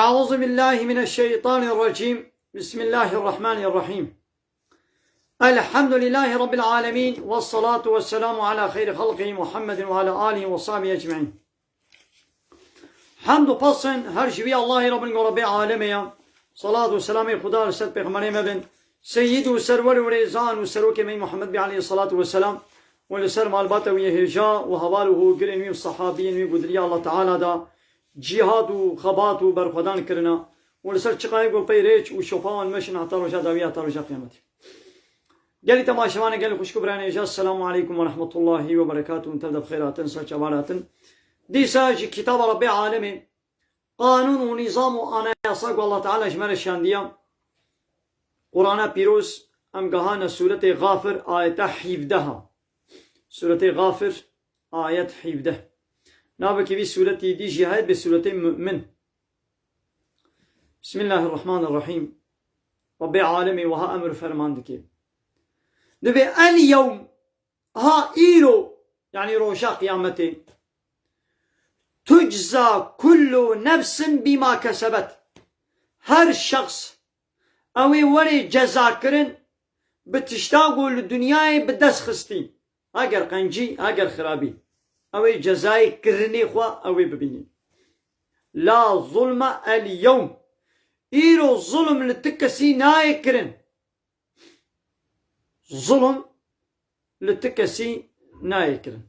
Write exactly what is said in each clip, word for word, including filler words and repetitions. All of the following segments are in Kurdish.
أعوذ بالله من الشيطان الرجيم. بسم الله الرحمن الرحيم. الحمد لله رب العالمين، والصلاة والسلام على خير خلقه محمد وعلى آله وصحبه أجمعين. Hemd û pesn her ji wî Allahê Rabbin go Rabbê alemê ya. Salat û selamê Xuda li ser pêxemberê me bin. Seyyid û serwer û rêzan û serokê me Muhammed bî aleyhissalatu vesselam û li ser malbata wî yê hêja û heval û hogirên wî û sahabiyên wî ku di riya Allah Teala da cîhad û xebat û berxwedan kirina û li ser çiqayê ku pey rêç û şopa wan meşin heta roja dawî, heta roja qiyametê. Gelî temaşevanê, gelî xwişk û birayên hêja, Selamu aleykum ve rahmetullahi ve berekatuhu. Hûn tev de bi xêr hatin, ser çavan hatin. Dîsa ji kitaba Rabbê alemê, qanûn û nîzam û anayasa ku Allah Teala ji me re şandiya, Qur'ana Pîroz, em gehane sûretê Xafir, ayeta hîvdeh a. Sûretê Xafir, ayet hîvdeh. Navekî vî sûretî dî jî heye, bê sûretê Mu'min. Bismillahirrahmanirrahîm. Rabbê alemê wiha emir ferman dike. Dibê el yewm, ha îro, yanî roja qiyametê, tucza kullu nefsin bîma kesebet. Her şexs ew ê werê cezakirin bi tişta ku li dinyayê bi dest xistî. Heger qencî, heger xirabî. Ew ê cezayê kirinê xwe ew ê bibînî. La zulme el yewm. Îro zulm li ti kesî nayê kirin. Zulm li ti kesî nayê kirin.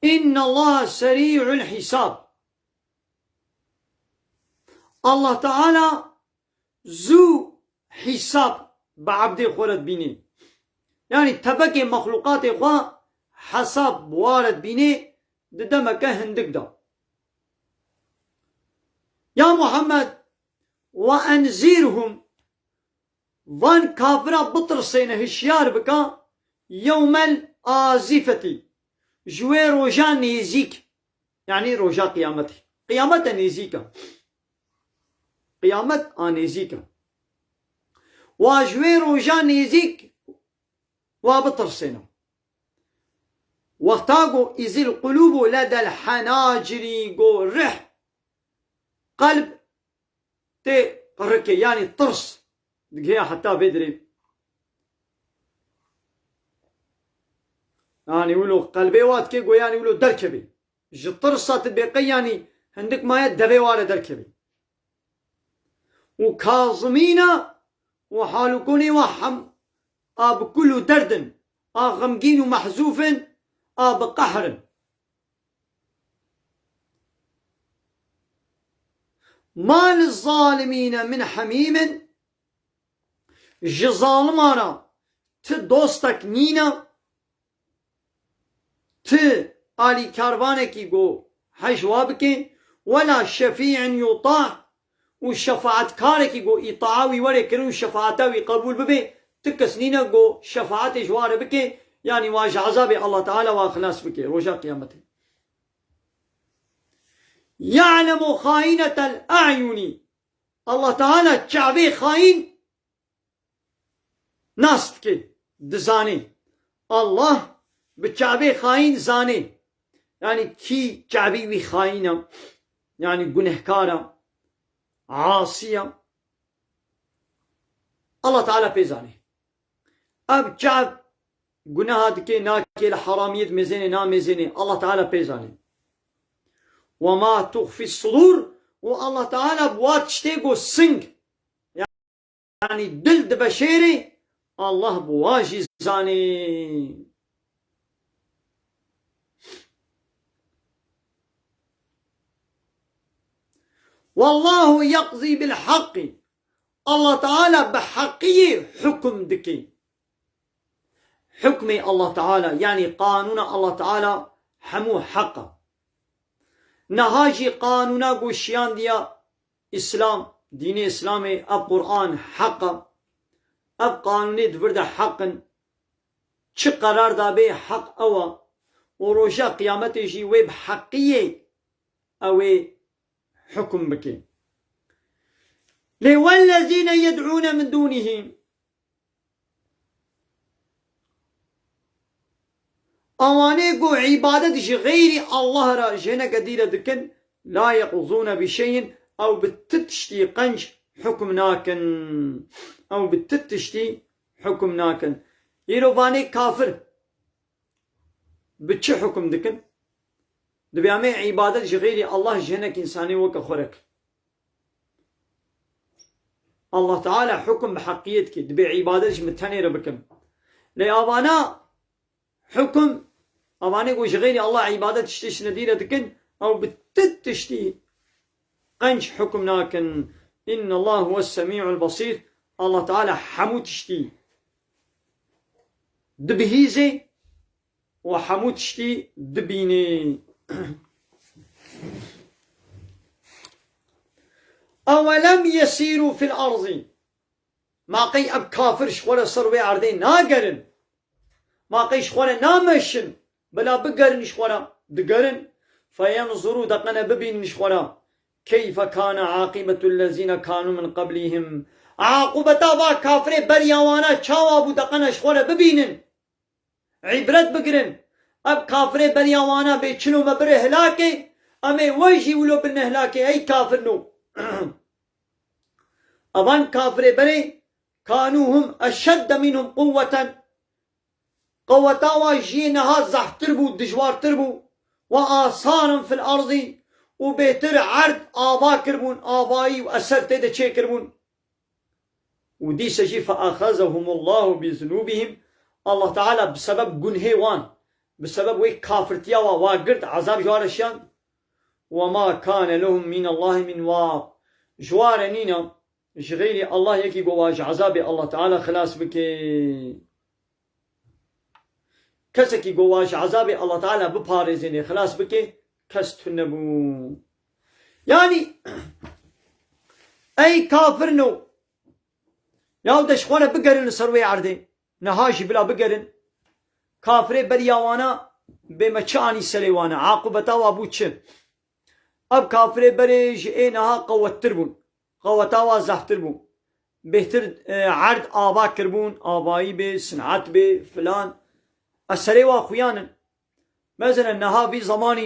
Înnallaha serî'ul hîsab. Allah Teala zû hîsab bi ebdê xwe re dibînê. Yanî tevekê mexlûqatê xwe hesab bi wa re dibînê di demeke hindik de. Ya Muhammed, ve enzîrhum, van kafira bitirsêne, hişyar bika, yewmel azîfetî, ji wê roja nêzîk, yanî roja qiyametê. Qiyamet e nêzîk e. Qiyamet a nêzîk e. Wa ji wê roja nêzîk wa bitirsêne. Wexta ku izil qulûbu ledel henacirî, ku rih, qelb tê qirikê, yanî tirs digihe heta vê dirê. Yanî wilo qelbê wa dike ku yanî wilo derkevê. Ji tirsa tu bêqey yanî hindik maye devê wa re derkevê. Û kazimîna û halûkonê wa hem a bi kul û derd in, a xemgîn û mehzûf in, a bi qehr in. Ma li zalimîne min hemîmin, ji zalimana ti dostek nîne, ti alîkarvanekî ku hej wa bike, wela şefî'in yutah, û şefaetkarekî ku îtaa wî were kirin û şefaeta wî qebûl bibe, ti kes nîne ku şefaetê ji wa re bike, yanî wa ji ezabê Allah Teala wa xilas bike roja qiyametê. Ya'lemu xaînetel a'yunî. Allah Teala çavê xaîn nas dike, dizanê. Allah bi çavê xaîn zanê. Yanî kî çavî wî xaîn e, yanî gunehkar e, asî ye. Allah Teala pê zanê. Ev çav guneha dike, nake, li heramiyê dimêzêne, namêzêne. Allah Teala pê zanê. Ve ma tuxfî sudur, û Allah Teala bi wa tiştê ku sing, yanî dil diveşêrê, Allah bi wa jî zanê. Wallahu yeqzî bil haqqî. Allah Teala bi heqiyê hukm dike. Hukmê Allah Teala, yanî qanûna Allah Teala hemû heq e. Niha jî qanûna ku şiyandiya Îslam, dînê Îslamê, ev Qur'an heq e. Ev qanûnê di vir de heq in. Çi qerar dabê heq ew e. Û roja qiyametê jî wê bi heqiyê ew ê hukm bike. Lê wellezîne yed'ûne min dûnihî, Awanê ku îbadet ji xeyrî Allah re ji hineke dî re dikin, La yeqzûne bi şeyin, ew bi ti tiştî qenc hukm nakin. Ew bi ti tiştî hukm nakin. Îro vanê kafir bi çi hukm dikin? Dibê em ê îbadet ji xeyrî Allah ji hinek însanê weke xwe re kin. Allah Teala hukm bi heqiyê dike. Dibê îbadet ji min tenê re bikin. Lê avana hukm, avanê ku ji xeyrî Allah îbadet tiştê ji nedî re dikin, ew bi ti tiştî qenc hukm nakin. Inna Allah huwe semî'ul basîr. Allah Teala hemû tiştî dibihîzê û hemû tiştî dibînê. Ewelem yesîrû fil arzî. Ma qey ev kafir ji xwe re ser wê erdê nagerin? Ma qey ji xwe re nameşin? Bila bigerin ji xwe re, digerin. Feyenzuru, deqene bibînin ji xwe re. Keyfe kane aqibetul lezine kanu min qablihim. Aqubeta va kafirê beriya wana çawa bû, deqene ji xwe re bibînin. Îbret bigirin. Ev kafirê beriya wana bê çilo me bire hilakê, em ê we jî wilo bin hilakê, ey kafirno. Evan kafirê berê kanu hum eşedde minhum quwweten. Qeweta wa jiyê niha zehftir bû, dijwartir bû. Ve asaran fil arzî, û bêtir erd ava kirbûn, avayî û eser tê de çêkirbûn. Û dîse jî fe axezehumullahu bi zunûbihim. Allah Teala bi sebeb gunhê wan, bi sebeb wê kafirtiya wa, wa girt, ezab ji wan re şiyand. Ve ma kane lehum minallahi min waq. Ji wan re nîne, ji xeyrî Allah yekî ku wa ji ezabê Allah Teala xilas bike. Kesekî ku wa ji ezabê Allah Teala biparêzênê, xilas bike, kes tune bû. Yanî, ey kafirno, yaw de ji xwe re bigerin li ser wê erdê. Niha jî bila bigerin. Kafirê beriya wana bê me çi anî serê wana? Aqibeta wa bû çi? Ev kafirê berê ji ê niha qewettir bûn. Qeweta wa zehftir bû. Bêhtir, e, erd ava kirbûn, avayî bê, sinat bê, filan. Eserê wa xuyan in. Mezene niha vî zemanî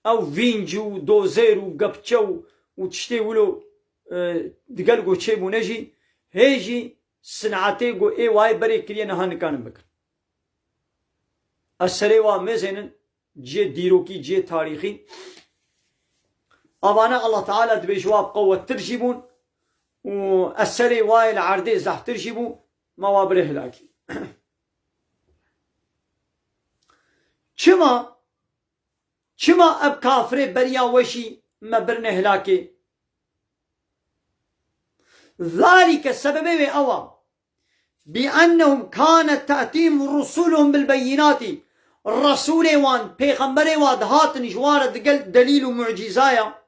ew vînc û dozer û gepçe û, û tiştê wilo, e, digel ku çêbûne jî, hê jî sinatê ku ê wayê berê kiriye niha nikarin bikin. Eserê wa mêzênin cihê dîrokî, cihê tarîxî. Avana Allah Teala dibê ji wa qewettir jî bûn û eserê wayê li erdê zehftir jî bû, ma wa bire hilakî. Çima? Çima ev kafirê beriya we jî me birine hilakê? Zalike, sebebê wê ew a. Bi ennehum kanet te'tîhim rusuluhum bil beyinatî. Resûlê wan, pêxemberê wan dihatin ji wan re digel delîl û mucîzaya.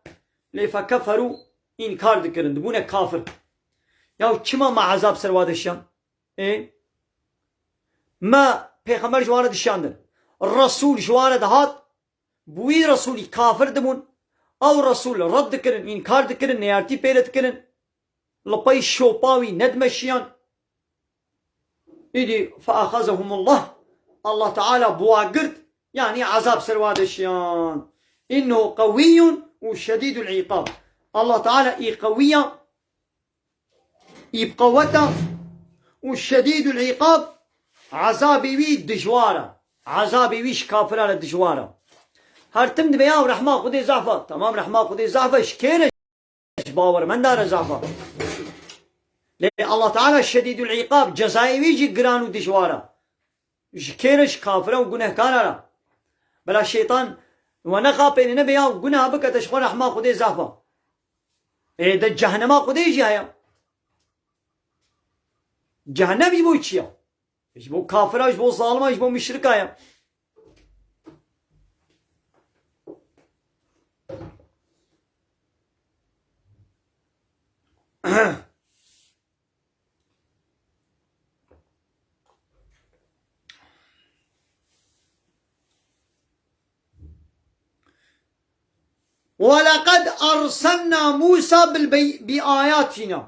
Lê fekeferû, înkar dikirin, dibûne kafir. Yaw çima me ezab ser wa de şiyan? Ê? Me pêxember ji wan re dişiyandin. Resûl ji wan re dihat, bi wî Resûlî kafir dibûn. Ew Resûl red dikirin, înkar dikirin, neyartî pê re dikirin. Li pey şopa wî nedimeşiyan. Îdî feaxezehumullah. Allah Teala bi wa girt, yanî ezab ser wa de şiyan. Innehu qewiyyun û şedîdul îqab. Allah Teala î qewiya, î bi qeweta û şedîdul îqab, ezabê wî dijwar e. Ezabê wî ji kafiran re dijwar e. Her tim dibe ya rehma Xwedê zaf e. Tamam, rehma Xwedê zaf e, ji kê re? Ji bawermenda re zaf e. Lê Allah Teala şedîdul îqab, cezayê wî jî giran û dijwar e. Ji kê re? Ji kafiran û gunehkaran re. Bela şeytan we nexapêne, nebe ya guneha bike, te ji xwe rehma Xwedê zaf e. Ê, de cehenema Xwedê jî heye. Cehennem ji bo çi ya? Ji bo kafira, ji bo zalima, ji bo muşrika ya. وَلَقَدْ أَرْسَلْنَا مُوسَى بِالْبَيِّ-، بِآيَاتِنَا.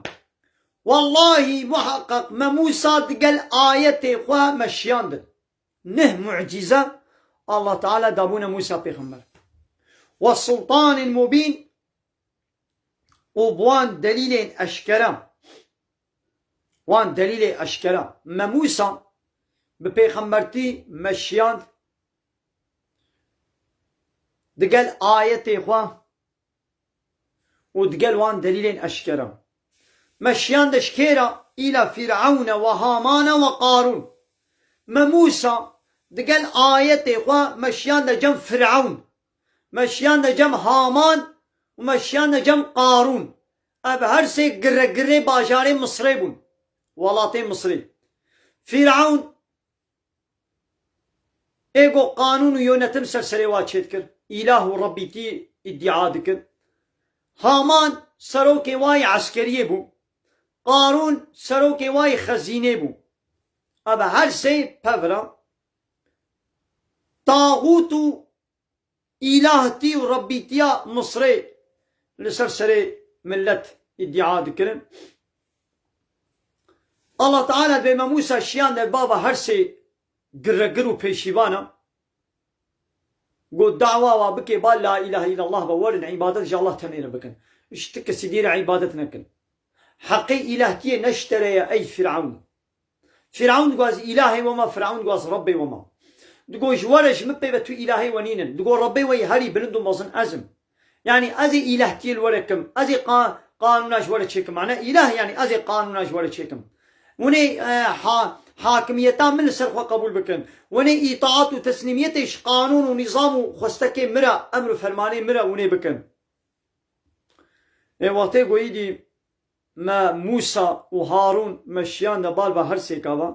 Wellahî, muheqeq me Mûsa digel ayetê xwe meşiyandin. Neh mucîze Allah Teala dabûne Mûsa pêxember. وسلطان مبين û bi wan delîlên eşkere, wan delîlê eşkere. Me Mûsa bi pêxembertî me şiyand digel ayetê xwe û digel wan delîlên eşkere. Me şiyande ji kê re? Îla Fîr'ewne we Hamane we Qarûn. Me Mûsa digel ayetê xwe me şiyande cem Fîr'ewn. Me şiyande cem Haman û me şiyande cem Qarûn. Ev her sê girregirê bajarê Misrê bûn. Welatê Misrê. Fîr'ewn ê go qanûn û yönetim ser serê wa çêdikir. Îlah û rebbîtî îdia dikir. Haman serokê wa yê eskeriyê bû. Qarûn serokê wa yê xezînê bû. Ev her sê pevra taxût û îlahtî û rebbîtiya Misrê li ser serê millet îdia dikirin. Allah Teala dibê me Mûsa şiyan de bava her sê giregir û pêşîvana. Got, dawa wa bike, ba la ilahe illallah ve, werin îbadet ji Allah tenê re bikin. Ji ti kesî dî re îbadet nekin. Heqê îlahtiyê ne ji te re ye ey Fîr'ewn. Fîr'ewn digo ez îlahê we me, Fîr'ewn digo ez Rebbê we me. Digo ji we re ji min pê ve tu îlahê we nînin. Digo Rebbê we yê herî bilind û mezin ez im. Yanî ez ê îlahtiyê li we re kim. Ez ê qa-, qanûna ji we re çêkim. Mane îlah yanî ez ê qanûna ji we re çêkim. Hûn ê, e, ha-, hakimiyeta min li ser xwe qebûl bikin. Hûn ê îtaat û teslîmiyetê ji qanûn û nîzam û xwestekê min re, emr û fermanê min re hûn ê bikin. Ê wextê goyî dî me Mûsa û Harûn me şiyan de bal ve her sêka ve.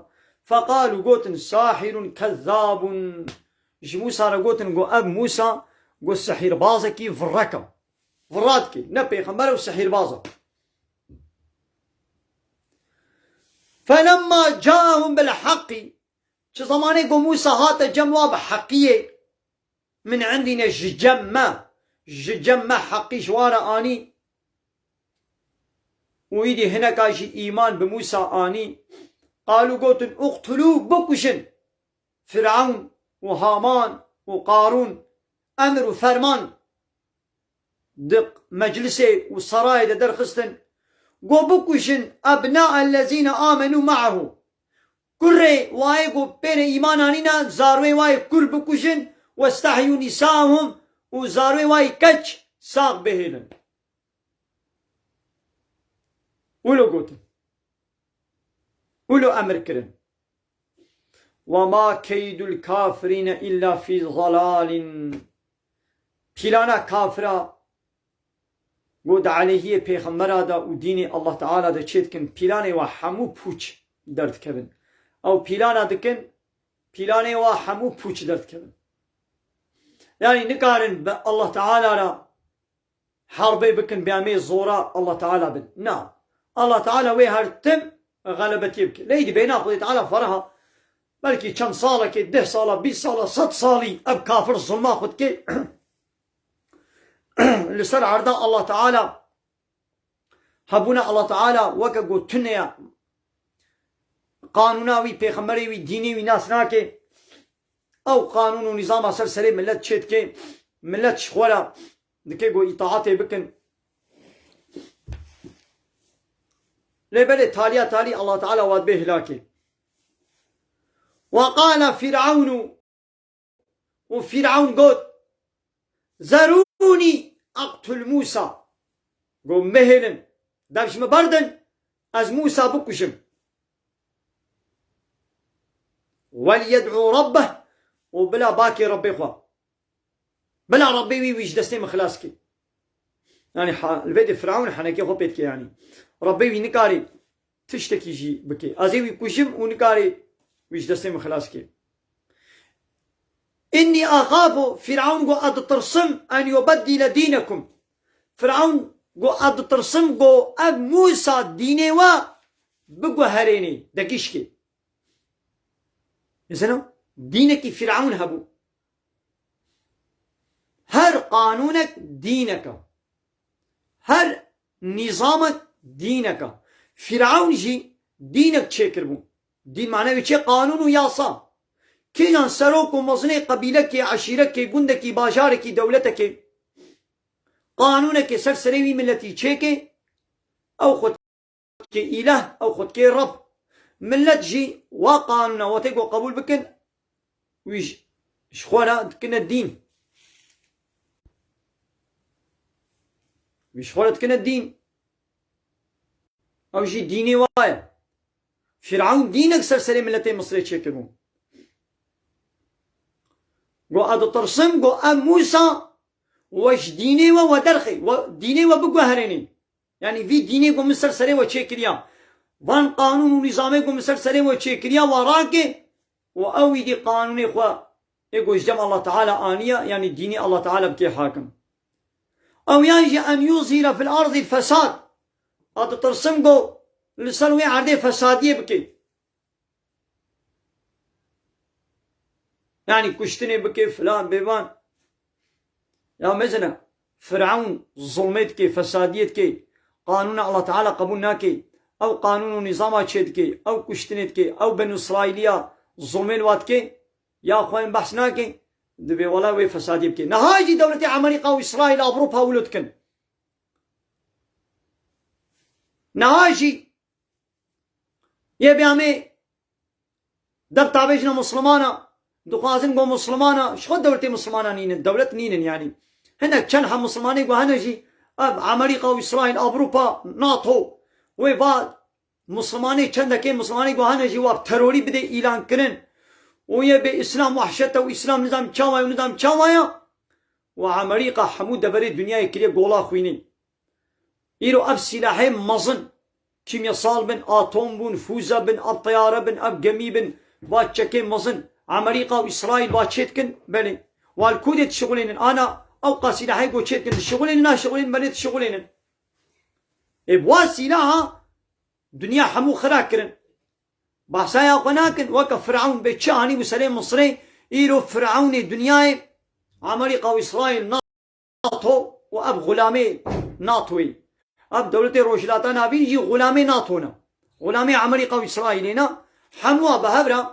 Feqalû gotin, sahirun kezzabun. Ji Mûsa re gotin, go ev Mûsa, go sihîrbazekî virrek e. Virra dike, ne pêxember e û sihîrbaz e. Felemma caahum bil haqqî. Çi zemanê go Mûsa hate cem wa bi heqiyê, min indîne ji cem me, ji cem me heqî ji wan re anî. Û îdî hineka jî îman bi Mûsa anî. Qalû gotin, uqtulû, bikujin. Fîr'ewn û Haman û Qarûn emir û ferman di meclisê û serayê de derxistin. Go bikujin ebna ellezîne amenû me'ehu. Kurê wayê ku pê re îman anîne, zarwê wayê kur bikujin, westehyû nîsahum, û zarwê wayê keç sax bihêlin. Wilo gotin. Wilo emir kirin. Ve ma keydul kafirîne illa fî zelalin. Pîlana kafira Go di aleyhiyê pêxembera de û dînê Allah Teala de çê dikin, pîlanê wa hemû pûç derdikevin. Ew pîlana dikin, pîlanê wa hemû pûç derdikevin. Yanî nikarin bi Allah Teala re herbê bikin, bi emê zora Allah Teala bin. Na. Allah Teala wê her tim xelebetiyê bike. Lê îdî bêhna Xwedê Teala fereh e. Belkî çend salekê, deh sala, bîst sala, sed salî ev kafir zulma xwe dike. Li ser erda Allah Teala hebûna Allah Teala weke ku tune ye. Qanûna wî, pêxemberê wî, dînê wî nas nake. Ew qanûn û nîzama ser serê millet çê dike. Millet ji xwe re dike ku îtaatê bikin. Lê belê taliya talî Allah Teala wa dibê hilakê. Ve qala Fîr'ewnû Û Fîr'ewn got, zerûnî eqtul Mûsa. Got, mihêlin, dev ji min berdin, ez Mûsa bikujim. Weliyed'û rabbeh, û bila bakê Rebbê xwe. Bila Rebbê wî, wî ji destê min xilas kê. Yanî ha-, li vê de Firawn henekê xwe pê dike yanî. Rebbê wî nikarê tiştekî jî bike. Ez ê wî kujim û nikarê wî ji destê min xilas ke. Înnî axafu, Firawn got, ez ditirsim, en yubeddîle dînekum. Firawn got, ez ditirsim, got, ev Mûsa dînê we biguherênê, degîş ke. Mesela, dînekî Firawn hebû. Her qanûnek dînek e. Her nîzamek dînek e. Fîrawn jî dînek çêkiribû. Dîn mane wî çi? Qanûn û yasa. Kîjan serok û mezinê qebîlekê, eşîrekê, gundekî, bajarekî, dewletekê qanûnekê ser serê wî miletî çêke, ew xwe dikê îlah, ew xwe dikê Reb. Milet jî wa qanûna wetê ku qebûl bikin, wî ji, ji xwe re dikine dîn. Wî ji xwe re dikine dîn. Ew jî dînê wa ye. Fîrewn dînek ser serê miletê Misrê çêkiribû. Got, "Ez ditirsim, got, em Mûsa we ji dînê we we derxê, we dînê we biguherênê." Yanî vî dînê ku min ser serê we çêkiriya, van qanûn û nîzamê ku min ser serê we çêkiriya, we rake û ew îdî qanûnê xwe ê ku ji cem Allah Teala aniye, yanî dînê Allah Teala bike hakim. Ew yan jî en yuzhira fil ardî fesad. Ez ditirsim ku li ser wê erdê fesadiyê bike. Yanî kuştinê bike filan bêvan. Ya mezine, Firewn zulmê dike, fesadiyê dike, qanûna Allah Teala qebûl nake, ew qanûn û nîzama çê dike, ew kuştinê dike, ew Benî Îsraîliya zulmê li wa dike, ya xwe em behs nake, dibê wela wê fesadiyê bike. Niha jî dewletê Amerîka û Îsraîl, Ewropa wilo dikin. Niha jî Yê bê em ê deb tavêjine Muslimana, dixwazin ku Muslimana, ji xwe dewletê Muslimana nînin, dewlet nînin yanî. Hinek çend heb Muslimanê ku hene jî, ev Amerîka û Îsraîl, Ewropa, nato, wê va Muslimanê çendekê Muslimanê ku hene jî wa terorî bidê îlan kirin. Û yê bê Îslam wehşet e û Îslam nizam çawa ye û nizam çawa ye. Û Amerîka hemû deverê dinyayê kiriye gola xwînê. Îro ev sîlahê mezin, kîmyasal bin, atom bûn, fûze bin, ev teyare bin, ev gemî bin, va çekê mezin, Amerîka û Îsraîl va çê dikin, belê. Wa li ku dê dişixulênin? Ana ew qa sîlahê ku çê dikin, dişixulênin, naşixulênin, belê dişixulênin. Ê bi wa sîlaha dinya hemû xira kirin. Behsa ya xwe nakin, weke Firewn bê çi anîbû serê Misirê, îro Firewnê dinyayê, Amerîka û Îsraîl, nato û ev xulamê natoyê. Ev dewletê Rojhilata Navîn jî xulamê nato ne. Xulamê Amerîka û Îsraîlê ne. Hemû bi hev re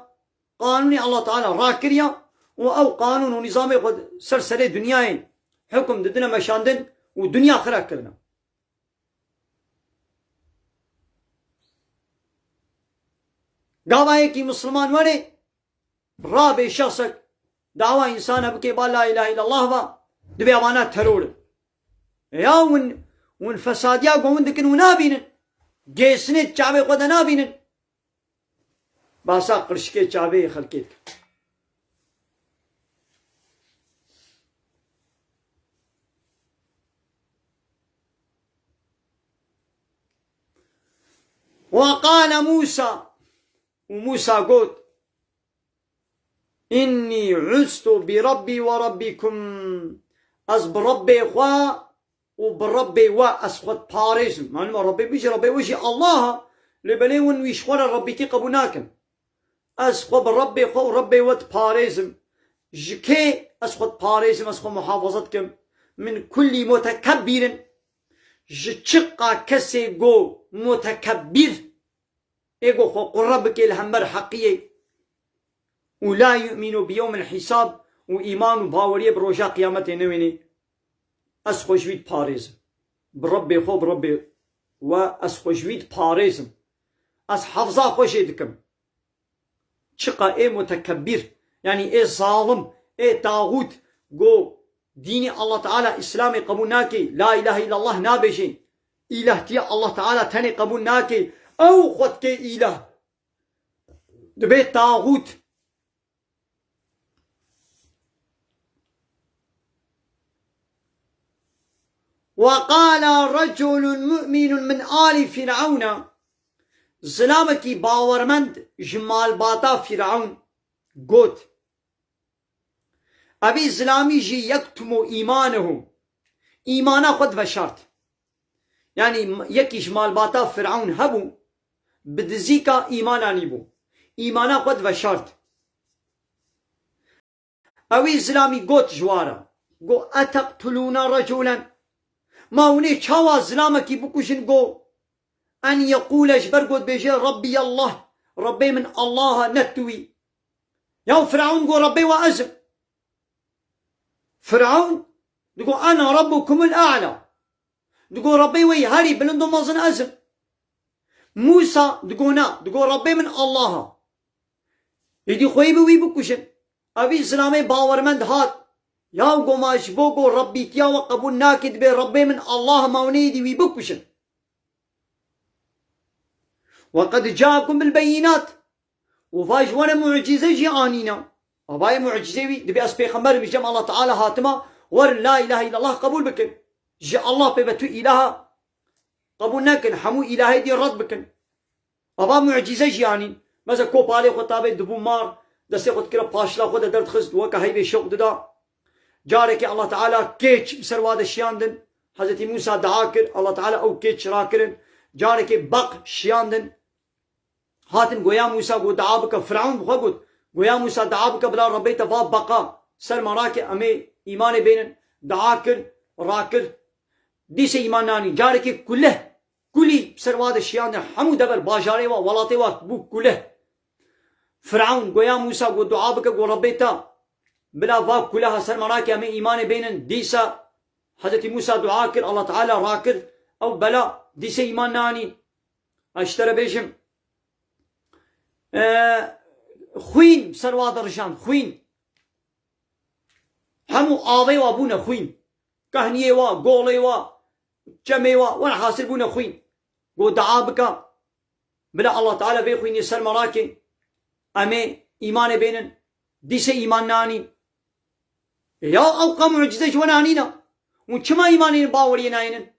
qanûnê Allah Teala rakiriya û ew qanûn û nîzamê xwe ser serê dinyayê hukm didine meşandin û dinya xira kirine. Gava yekî Misliman were, rabê şexsek dawa însana bike, ba la ilahe illallah va, dibê evana teror in. Ya win, win fesadiya ku win dikin win nabînin. Gêsinê çavê xwe de nabînin. Basa qirşikê çavê xelkê dikin. Ve qale Musa, û Musa got, "Înnî uztu bi Rabbî ve Rabbîkum." Ez bi Rebbê xwe û bi Rebbê we ez xwe diparêzim. Malum e Rebbê bijî, Rebbê we jî Allah e. Lê belê win wî ji xwe re Rebbîtî qebûl nakin. Ez xwe bi Rebbê xwe û Rebbê we diparêzim. Ji kê ez xwe diparêzim, ez xwe muhafaza dikim? Min kullî mutekebbîrin. Ji çiqa kesê go mutekebbîr ê ku xwe qurre bike li hember heqiyê û la yu'minu bi yewmil hîsab û îman û baweriyê bi roja qiyametê newênê, ez xwe ji wî diparêzim. Bi Rebbê xwe, bi Rebbê we ez xwe ji wî diparêzim. Ez hefza xwe jê dikim. Çiqa ê mutekebbîr, yanî ê zalim, ê taxût, go dînê Allah Teala, Îslamê qebûl nake, la ilahe illallah nabêje, îlahtiya Allah Teala tenê qebûl nake, ew xwe dike îlah, dibê taxût. Ve qala reculun mu'minun min alî Fir'ewne. Zilamekî bawermend ji malbata Fîrewn got, evî zilamî jî yektumu îmanehu, îmana xwe diveşart. Yanî yekî ji malbata Fîrewn hebû, bi dizîka îmana nîbû. Îmana xwe diveşart. Ewî zilamî got ji wa re, got, "Eteqtulûne recûlen?" Ma hûn ê çawa zilamekî bikujin, got, "En yeqûle," ji ber got bêje, "Rabbî Allah, Rebbê min Allah e, ne tu wî." Ya Firewn got, "Rebbê we ez im." Firewn Digo, "Ena rabbukumul a'la." Digo, "Rabbê we yî herî bilind û mezin ez im." Mûsa digo, "Na." Digo, "Rabbê min Allah a." Êdî xweyî bi wî bikuşin. Evî zilamê bawermend hat. Yaw go ma ji bo go Rebbîtiya we qebûl nake, dibê Rabbê min Allah ma hûn êdî wî bikuşin. "Ve qed ca'ekum bil beyînat." Û va ji we re mucîze jî anîna. Avayê mucîzê wî, dibê ez pêxember im, ji cem Allah Teala hatima, werin la ilahe illallah qebûl bikin. Ji Allah pê ve tu îlaha qebûl nekin, hemû îlahê dî red bikin. Ava mucîze jî anîn. Mesela kopalê xwe tabê dibû mar, destê xwe dikire paşla xwe de derdixist, weke heyvê şewq dida. Carekê Allah Teala kêç bi ser wa de şiyandin. Hezretî Mûsa dua kir, Allah Teala ew kêç rakirin. Carekê beq şiyandin. Hatin goya Mûsa got, "Dua bike." Firavun bi xwe got, goya Mûsa, "Dua bike, bila Rebbê te va beqa ser me rake, em ê îmanê bênin." Dua kir, rakir. Dîsê îman nanî. Carekê kuleh, kulî ser wa de şiyandin, hemû dever bajarê wa, welatê wa bû kuleh. Firavun goya Mûsa got, "Dua bike, got Rebbê te, bila va kuleha ser me rake, em ê îmanê bênin." Dîsa Hezretî Mûsa dua kir, Allah Teala rakir, ew bela, dîsê îman nanî. Ez ji te re bêjim, e, xwîn ser wa de rijand, xwîn. Hemû avê wa bûne xwîn. Kehniyê wa, golê wa, çemê wa, werhasil bûne xwîn. Got, "Dua bike. Bila Allah Teala vê xwînê ser me rake. Em ê îmanê bênin." Dîsê îman nanîn. E ya ew qe mucîze ji we nanîna. Hûn çima îmanê baweriyê nayênin?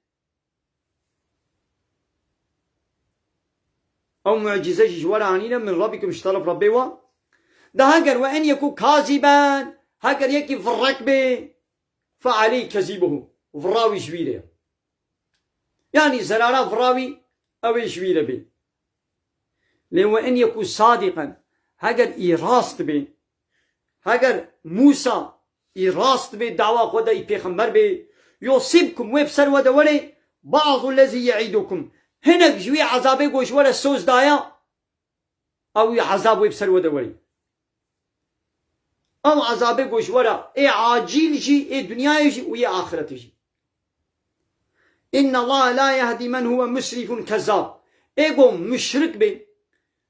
Ew mucîze jî ji we re anîne min Rabbikum ji teref Rebbê we. De heger we en yeku kaziben, heger yekî virrek bê, fe aleyh kezibuhu. Virra wî ji wî re ye. Yanî zerara virra wî ew ê ji wî re bê. Lê we en yeku sadiqen, heger î rast bê, heger Mûsa î rast bê, dawa xwe de î pêxember bê, yusibkum, wê bi ser we de were, ba'du lezî ye'idukum, hinek ji wî ezabê ku ji we re soz daya, ew wî ezab wê bi ser we de were. Ew ezabê ku ji we re ê acîl jî, ê dinyayê jî û yê axiretê jî. Inna Allah la yehdi men huve musrifun kezzab. Ê ku muşrik bê,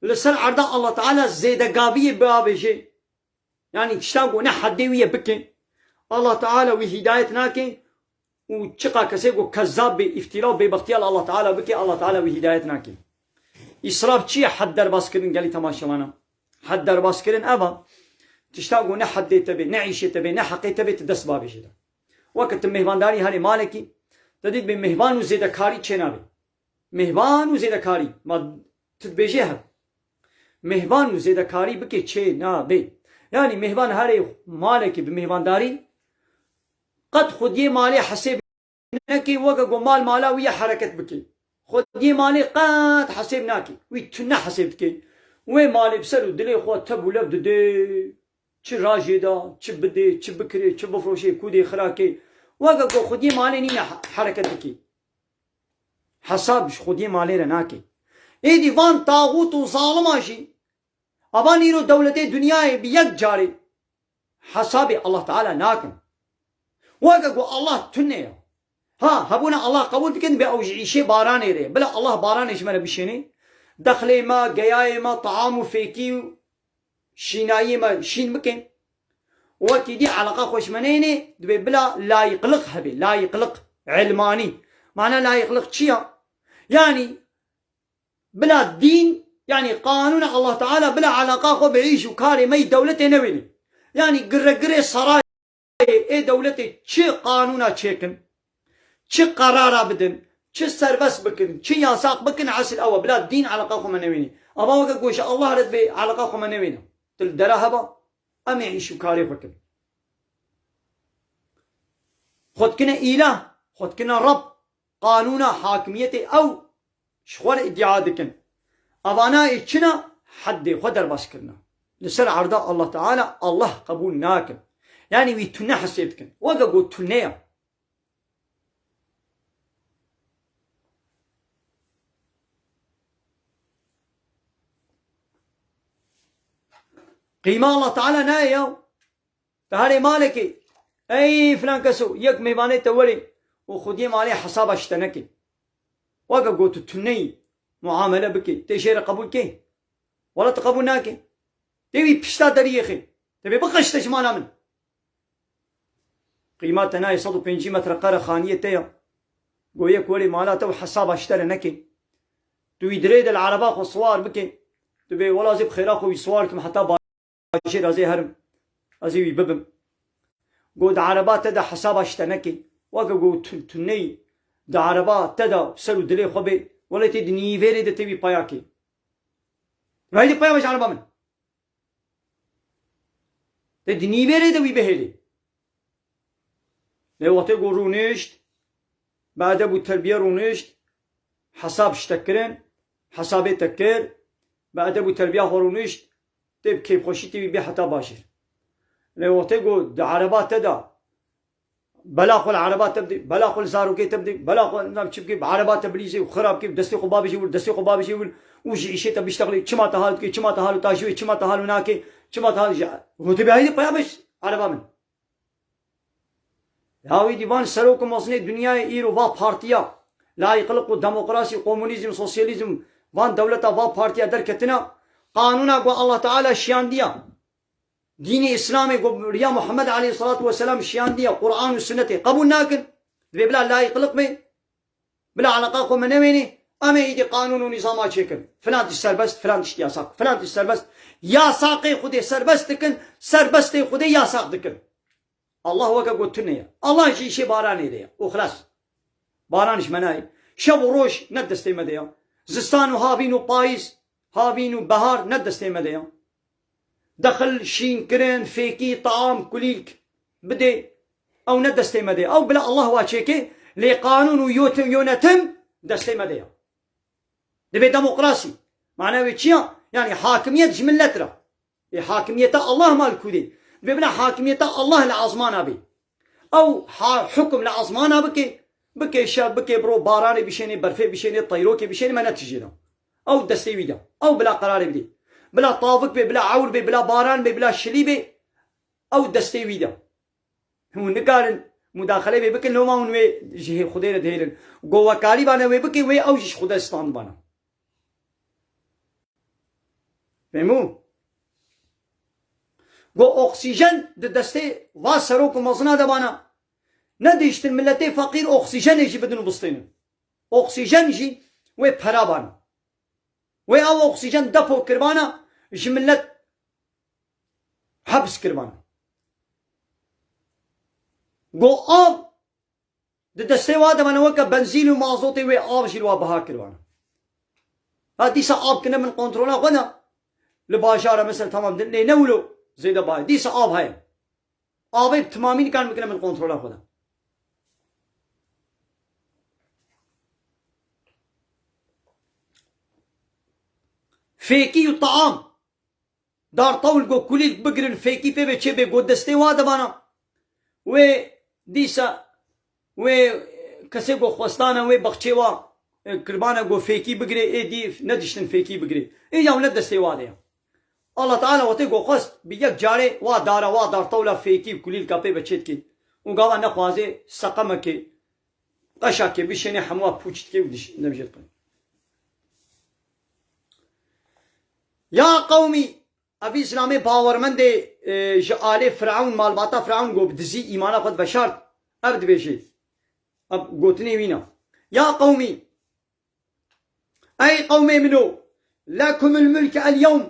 li ser erda Allah Teala zêdegaviyê biavêje. Yanî tiştan ku ne heddê wî ye bike, Allah Teala wî hîdayet nake û çiqa kesê ku kezzab bê, îftîra û bêbextiya li Allah Teala bike, Allah Teala wî hîdayet nake. Îsraf çi ye? Hed derbas kirin gelî temaşevana. Hed derbas kirin ev a. Tiştan ku ne heddê te bê, ne îşê te bê, ne heqê te bê, tu dest bavêjî de. Weke tu mêhvandarî herê malekî, te dît bê mêhvan û zêdekarî çênabe. Mêhvan û zêdekarî. Ma tu dibêjê hev. Mêhvan û zêdekarî bike çênabe. Yanî mêhvan herê malekî bi mêhvandarî qet xwediyê malê hesêb neke, weke ku mal mala wî ye hereket bike. Xwediyê malê qet hesêb nake. Wî tune hesêb dike. Wê malê bi ser û dilê xwe teb û lev dide. Çi rajê da, çi bidê, çi bikirê, çi bifroşê, kûdê xira kê. Weke ku xwediyê malê nîne he-, hereket dike. Hesab ji xwediyê malê re nake. Êdî van taxût û zalima jî, a van îro dewletê dinyayê bi yek carê hesabê Allah Teala nakin. Weke ku Allah tune ye. Ha, hebûna Allah qebûl dikin, bê ew ji îşê baranê re. Bila Allah baranê ji me re bişêne. Dexlê me, geyayê me, taam û fêkî û şînayiyê me şîn bikin. Wekî dî eleqa xwe ji me neyne, dibê bila layiqliq hebe, layiqliq ilmanî. Mana layiqliq çi ya? Yanî bila dîn, yanî qanûna Allah Teala bila eleqa xwe bi îş û karê me yî dewletê newêne. Yanî giregirê serayê ê dewletê çi qanûna çêkin, çi qerara bidin, çi serbest bikin, çi yasak bikin, esil ew e. Bila dîn eleqa xwe me newêne. Ava weke ku ji Allah re dibê eleqa xwe me newêne. Tu li dera heba, em ê îş û karê xwe kin. Xwe dikine îlah, xwe dikine Reb. Qanûna hakimiyetê ew ji xwe re îdia dikin. Evana ê çi ne? Heddê xwe derbas kirine. Li ser erda Allah Teala, Allah qebûl nakin. Yanî wî tune hesêb dikin. Weke got tune ye. Qîma Allah Teala nayê ya. Te herê malekê, Ey filan keso, yek mêvanê te werê û xwediyê malê hesaba ji te neke. Weke got tu tuneyî muamele bike, tê jê re qebûl ke? Wela tu qebûl nake. Tê wî pişta deriyê xê. Tê bê biqeşte ji mala min. Qîma te nayê sed û pêncî metre qere xaniyê te ya. Go yek werê mala te û hesaba ji te re neke. Tu wî dirê de li ereba xwe siwar bike. Tu bê wela zê bi xêra xwe wî siwar kim heta bajêr ez ê herim. Ez ê wî bibim. Go di ereba te de hesaba ji te neke. Weke go tu, tu neyî di ereba te de ser û dilê xwe bê. Wele tê di nîvêrê de tê wî paya kê. Vay de paya me ji ereba min. Te di nîvêrê de wî bihêlê. Lê wextê ku rûnişt, bi edeb û terbiye rûnişt, hesab ji te kirin, hesabê te kir, bi edeb û terbiya xwe rûnişt, tê bi kêfxweşî tê wî bê heta bajêr. Lê wextê ku di ereba te de, bela xwe li ereba te bidê, bela xwe li zarokê te bidê, bela xwe nizam çi bikê, bi ereba te bilîzê û xira bikê, destê xwe babijê wir, destê xwe babijê wir û ji îşê te biştexilê, çima te hal dikê, çima te hal û tajî wê, çima te hal û nakê, çima te hal ji, hûn tê bê heydê peya beş ereba min. Ya wî dîvan serok û mezinê dinyayê îro va partiya, layîqlik û demokrasî, komunîzm, sosyalîzm, van dewleta va partiya derketina, qanûna ku Allah Teala şiyandiya. Dînê Îslamê ku riya Muhammed aleyhissalatu vesselam şiyandiye, Qur'an û Sunnetê qebûl nakin. Divê bila layîqlik me, bila eleqa xwe me newênê, em ê îdî qanûn û nîzama çêkin. Filan tişt serbest, filan tişt yasak, filan tişt serbest. Yasaqê Xwedê serbest dikin, serbestê Xwedê yasak dikin. Allah weke got tune ye. Allah ji îşê baranê de ye. Û xilas. Baran ji me nayê. Şev û roj ne destê me de ye. Zistan û havîn û payîz, havîn û behar ne destê me de ye. Dexil, şînkirin, fêkî, taam, kulîlk bidê. Ew ne destê me de ye. Ew bila Allah wa çêke, lê qanûn û yot-, yönetim destê me de ye. Divê demokrasî. Mana wê çi ya? Yani hakimiyet ji millet re. Ê hakimiyeta Allah ma li ku dê? Divê bila hakimiyeta Allah li azmana bê. Ew ha-, hukum li azmana bike, bike şev, bike biro, baranê bişênê, berfê bişênê, teyrokê bişênê, me ne tijê de. Ew destê wî de. Ew bila qerarê bidê. Bila tavik bê, bila ewr bê, bila baran bê, bila şilî bê, ew destê wî de. Hûn nikarin mudaxele wê bikin, loma hûn wê ji hê-, Xwedê re dihêlin. Go wekarî bane wê bike, wê ew jî ji Xwedê stand bane. Fehmû? Go oksîjen di destê va serok û mezina de bana. Nedihiştin milletê feqîr oksîjenê jî bidin û bistênin. Oksîjen jî wê pera bana. Wê ew oksîjen depo kirbana, ji millet hebs kirbana. Go av di destê wa de mane weke benzîn û mazotê wê av jî li wa biha kirbana. Ha dîsa av kine bin kontrola xwe de. Li bajara mesela tamam din lê ne wilo zêde baye. Dîsa av heye. Avê bi timamî nikan bikine bin kontrola xwe de. Fêkî û taam. Dartewil go kulîlk bigirin, fêkî pê ve çêbê go destê wa de bana. Wê dîsa, wê kesê go xwestane, wê bexçê wa, e, kirbane go fêkî bigirê, ê dî nediştin fêkî bigirê. Ê yaw ne destê wa de ya. Allah Teala wetê go xwest, bi yek carê wa dara, wa dartewla fêkî û kulîlka pê ve çêdikê. Û gava nexwazê seqemekê, qeşakê bişênê hemû wa pûç dikê û diş-, demjê diqin. Ya qewmî, Ev Îslamê bawermendê, e, ji alê Firewn, malbata Firewn go bi dizî îmana xwe diveşart. Ev dibêjê. Ev gotinê wî ne. Ya qewmî, ey qewmê min o, lekumul mulk el yewm,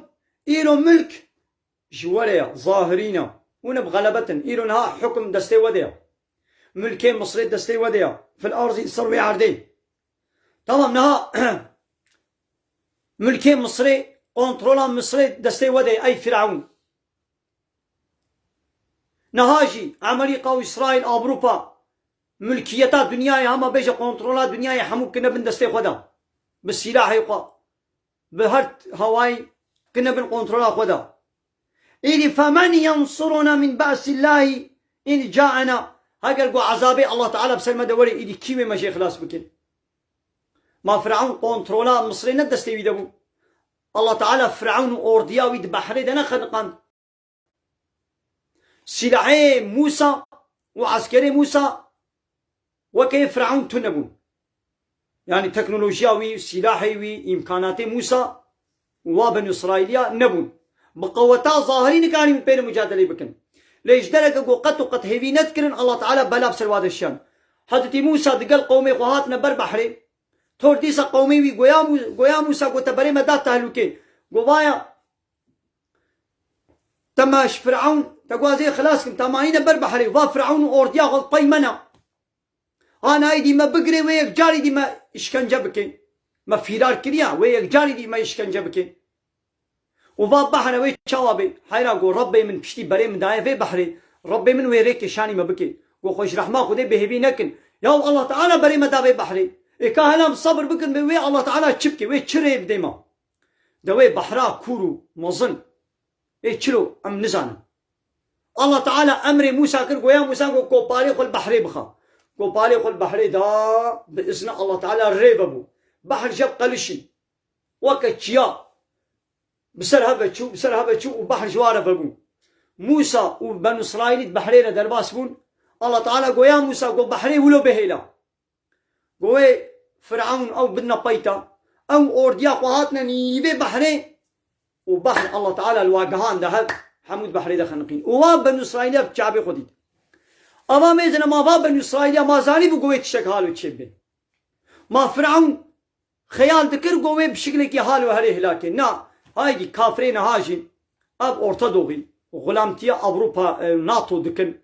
îro milk ji we re ye, zahirî ne. Hûn bi xelebet in. Îro niha hukm destê we de ye. Milkê Misrê destê we de ye. Fil arzî, ser wê erdê. Tamam, niha mulkê Misrê, kontrola Misrê destê we de, ey Firewn. Niha jî Amerîka û Îsraîl, Ewropa, mulkiyeta dinyayê, hema bêje kontrola dinyayê hemû kine bin destê xwe de. Bi sîlahê xwe, bi her hawayî kine bin kontrola xwe de. Îdî femen yensuruna min be'sillahî in caena. Heger ku ezabê Allah Teala bi ser me de were, îdî kî wê me jê xilas bike? Ma Firewn kontrola Misrê ne destê wî de bû? Allah Teala Firewn û ordiya wî di behrê de nexeniqand. Sîlahê Mûsa û eskerê Mûsa weke Firavun tune bûn. Yanî teknolojiya wî, sîlahê wî, îmkanatê Mûsa û wa Benî Îsraîliya nebûn. Bi qeweta zahirî nikarîbûn pê re mucadelê bikin. Lê ji dereke ku qet û qet hêvî nedikirin, Allah Teala bela bi ser wa de şiyan. Hezretî Mûsa digel qewmê xwe hatine ber behrê. Tor dîsa qewmê wî goya Mû-, goya Mûsa, gote, "Berê me da tehlûkê." Go, "Vaya, te me ji Firavun, te got ez ê xilas kim, te me anîne ber behrê. Va Firavun û ordiya xwe pey me ne. Ana êdî me bigirê, wê yek carî dî me îşkence bike. Me fîrar kiriya, wê yek carî dî me îşkence bike." Û va behre wê çawa bê? Heyra go, "Rebbê min piştî berê min daye vê behrê. Rebbê min wê rê kêşanî me bike." Go, "Xwe ji rehma Xwedê bêhêvî nekin. Yaw Allah Teala berê me da vê behrê. Ê ka hela em sebir bikin, bê wê Allah Teala çi bike, wê çi rê bidê me?" De wê behra kûr û mezin. Ê çilo, em nizanin. Allah Teala emrê Mûsa kir, goya Mûsa go, "Kopalê xwe li behrê bixa." Kopalê xwe li behrê da, bi izna Allah Teala rê vebû. Behr jeb qelişî. Weke çiya. Bi ser hev ve çû, bi ser hev ve çû û behr ji wa re vebû. Mûsa û Benî Îsraîlî di behrê re derbas bûn. Allah Teala goya Mûsa go, "Behrê wilo bihêla." Go wê Firavun ew bidine peyta. Ew ordiya xwe hatine nîvê behrê û behr Allah Teala li wa gihand de hev, hemû di behrê de xeniqîn. Û wa Benî Îsraîlî ev çavê xwe dît. Ava mêzine ma va Benî Îsraîlî ma zanî bû go wê tiştek halo çê bê. Ma Firavun xeyal dikir go wê bi şiklekî halo herê hilakê. Na, haydî kafirê niha jî ev Orta Doğî, xulamtiya Ewropa, e, nato dikin.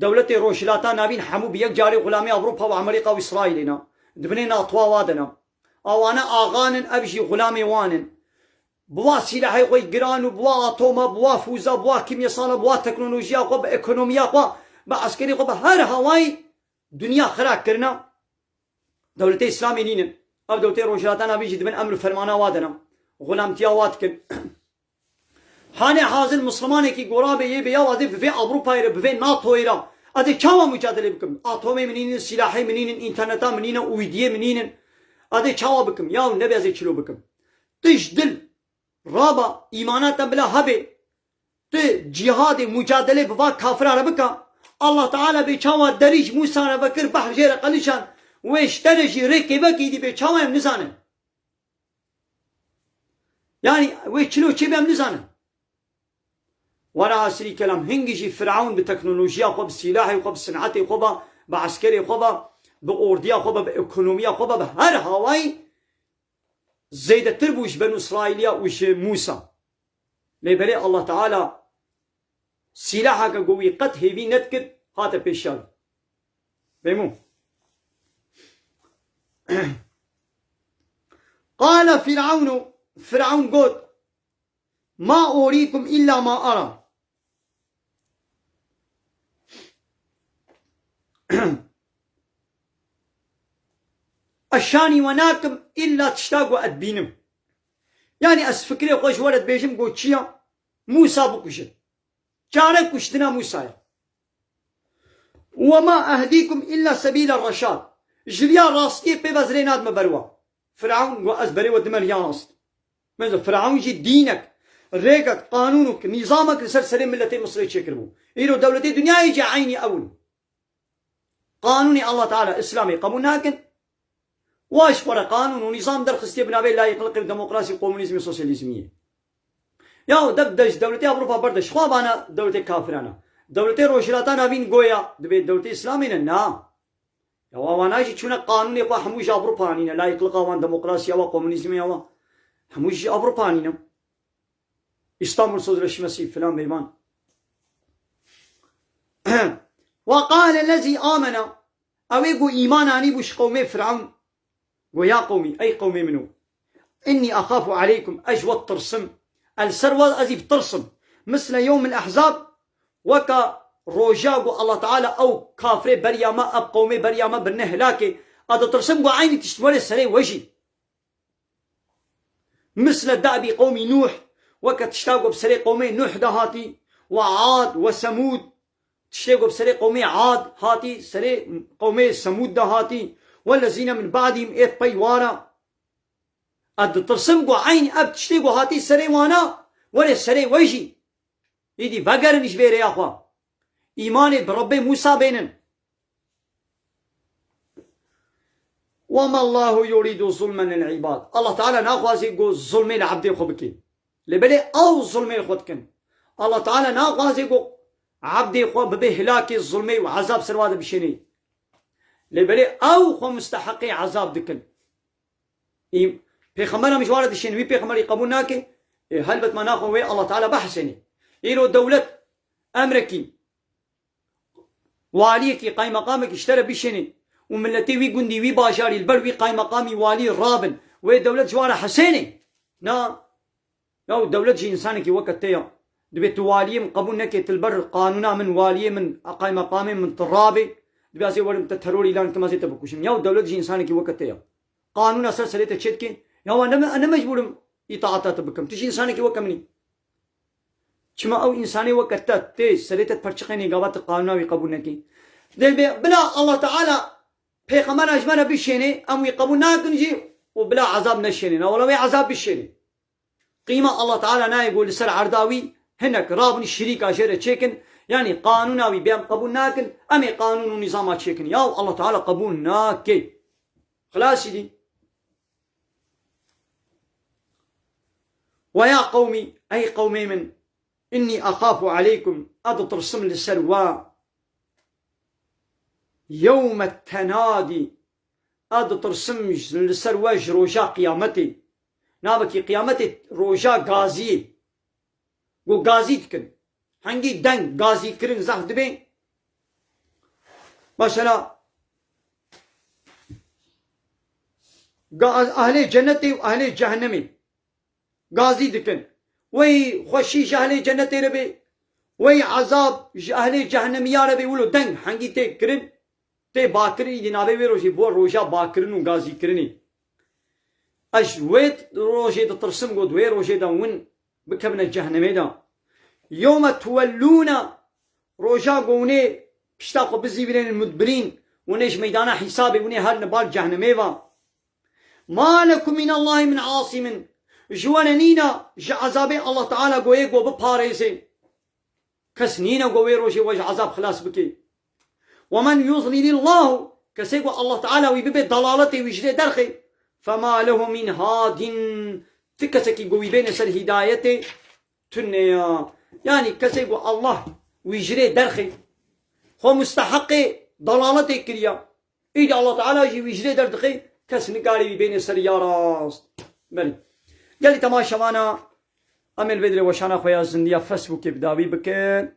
Dewletê Rojhilata Navîn hemû bi yek carî xulamê Ewropa û Amerîka û Îsraîlê ne. Di binê natoa wa de ne. Awane axan in, ev jî xulamê wan in. Bi wa sîlahê xwe giran û bi wa atoma, bi wa fûza, bi wa kîmyesala, bi wa teknolojiya xwe, bi ekonomiya xwe, bi eskerî xwe, bi her hawayî dinya xira kirine. Dewletê Îslamê nînin. Ev dewletê Rojhilata Navîn jî di bin emr û fermana wa de ne. Xulamtiya wa dikin. Hanê hazir Mislimanekî gora bê yê bê ya, ez ê bi vê Ewropayê re, bi vê natoyê re, ez ê çawa mucadelê bikim? Atomê min nînin, sîlahê min nînin, înterneta min nîne, uydiyê min nînin. Ez ê çawa bikim? Ya nebê ez ê çilo bikim? Tu ji dil raba, îmana te bila hebe. Tu cîhadê, mucadelê bi va kafira re bika, Allah Teala bê çawa derî ji Mûsa re vekir, behr jê re qelişan, wê ji te re jî rêkê vekî dî bê çawa em nizanin. Yanî wê çilo çê be em nizanin. Were asirî kelam, hingî jî Firavun bi teknolojiya xwe, bi sîlahê xwe, bi sinetê xwe be, bi eskerê xwe be, bi ordiya xwe be, bi ekonomiya xwe be, bi her hawayî zêdetir bû ji Benû Îsraîliya û ji Mûsa. Lê belê Allah Teala sîlaheke ku wî qet hêvî nedikir, hate pêşiya wî. Bêmû. Qale Firavnu, Firavun got, "Ma orîkum îlla ma ara." Ez şanî we nakim îlla tişta ku ez dibînim. Yanî ez fikirê xwe ji we re dibêjim ku çi ya? Mûsa bikujin. Çare kuştina Mûsa ye. "We ma ehdîkum îlla sebîla reşad." Ji riya rastiyê pê ve ez rê nadime ber we. Firavun got, "Ez berê we dime riya rast." Mesela Firavun jî dînek, rêkek, qanûnek, nîzamek li ser serê miletê Misirê çêkiribû. Îro dewletê dinyayê jî eynî ew in. Qanûnê Allah Teala, Îslamê qebûl nakin. Wa ji xwe re qanûn û nîzam derxistiye bi navê layîqliqê, demokrasî, komunîzmê, sosyalîzmiyê. Ya dev de ji dewletê Ewropa berde, ji xwe vana dewletê kafirana. Dewletê Rojhilata Navîn goya dibê dewletê Îslamê ne, na. Ya wa wana jî çûne qanûnê xwe hemû ji Ewropa anîne. Layîqliqa wan, demokrasiya wa, komunîzmê ya wa. Hemû ji Ewropa anîne. Îstanbul Sözleşmesi filan bêvan. Ve qale lezî amena. Ew ê ku îman anîbû ji qewmê Firavun. Go ya qewmî, ey qewmê min o. Innî exafu aleykum, ez ji we ditirsim. Ez li ser we ez ê bitirsim. Misle yewmil ehzab, weka roja ku Allah Teala ew kafirê beriya me, ev qewmê beriya me birine hilakê. Ez ditirsim ku eynî tişt were serê we jî. Misle da'bî qewmî Nûh, weke tişta ku bi serê qewmê Nûh de hatî, we Ad, we Semûd, tiştê ku bi serê qewmê Ad hatî, serê qewmê Semûd de hatî, wellezîne min ba'dîhim, ê pey wana. Ez ditirsim ku eynî ev tiştê ku hatî serê wana, were serê we jî. Îdî vegerin ji vê rêya xwe. Îmanê bi Rebbê Mûsa bênin. وَمَا اللّٰهُ يُرِيدُ ظُلْمًا لِلْعِبَادِ. Allah Teala naxwazê ku zulmê li ebdê xwe bike. Lê belê ew zulmê li xwe dikin. Allah Teala naxwazê ku ebdê xwe bibe hilakê zulmê û ezab ser wa de bişênê. Lê belê ew xwe musteheqê ezab dikin. Î pêxember em ji wan re dişên, wî pêxemberî qebûl nake, ê, helbet ma naxwe wê Allah Teala behsênê. Îro dewlet emrekî, waliyekî, qaymeqamekî ji te re bişênê û miletê wî gundî, wî bajarî li ber wî qaymeqamî, walî rabin, wê dewlet ji wan re hesênê? Na. Yaw dewlet jî însanekî weke te ya. Dibê tu waliyê min qebûl neke, tu li ber qanûna min, waliyê min, qaymeqamê min tu rabê. Dibê ez ê werim te teror îlan kim, ez ê te bikuşim. Yaw dewlet jî însanekî weke te ya. Qanûna ser serê te çêdike. Yaw ne, ne mecbûr im îtaata te bikim. Tu jî însanekî weke min î. Çima ew însanê weke te tê serê te perçiqênê, gava tu qanûna wî qebûl nekî. Dê bê, bila Allah Teala pêxembera ji me re bişênê, em wî qebûl nakin jî û bila ezab neşênê. Na wela wê ezab bişênê. Qîma Allah Teala nayê ku li ser erda wî hinek rabin şirîka jê re çêkin, yanî qanûna wî bê em qebûl nakin, em ê qanûn û nîzama çêkin. Yaw Allah Teala qebûl nake. Xilasî dî. Ve ya qewmî, ey qewmê min, innî exafu aleykum, ez ditirsim li ser we. Yewme tenadî, ez ditirsim li ser we ji roja qiyametê. Navekî qiyametê roja gaziyê. Ku gazî dikin. Hengî deng gazîkirin zehf dibe. Mesela, ga-, ehlê cennetê û ehlê cehennemê gazî dikin. Wey xweşî ji ehlê cennetê re bê, wey ezab ji ehlê cehennemiya re bê, wilo deng hengî tê kirin, tê bakirin, îdî navê wê rojê bû roja bakirin û gazîkirinê. Ez ji wê rojê ditirsim, got, wê rojê de win bikevine cehnemê de. Yewme tuwellûne, roja ku winê pişta xwe bizîvirên mudbirîn, winê ji meydana hîsabê winê herin bar cehnemê ve. Ma lekum minallahî min asimin. Ji we re nîne ji ezabê Allah Teala goyê ku biparêze. Kes nîne ku wê rojê we ji ezab xilas bike. Ve men yudlilillahu, kesê ku Allah Teala wî bibe dalaletê wî ji lê derxê, fema lehu min hadin, ti kesekî ku wî bêne ser hîdayetê tune ya. Yanî kesê ku Allah wî ji lê derxê, xwe musteheqê dalaletê kiriya. Îdî Allah Teala jî wî ji lê derdixe, kes nikarî wî bêne ser ya rast. Belê. Gelî temaşevana, em ê li vê dirê weşana xwe ya zindiya Facebookê bi dawî bikin.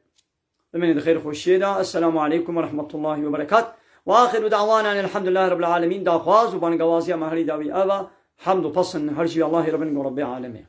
Bimînin di xêr û xweşiyê de. Esselamu aleykum ve rahmetullahi ve berekat. Ve axiru da'wana elhamdülillahi rabbil alemin. Daxwaz û bangewaziya me herî dawî ev e. Hemd û pesn her jî Allahê Rebin û Rebbê alemê.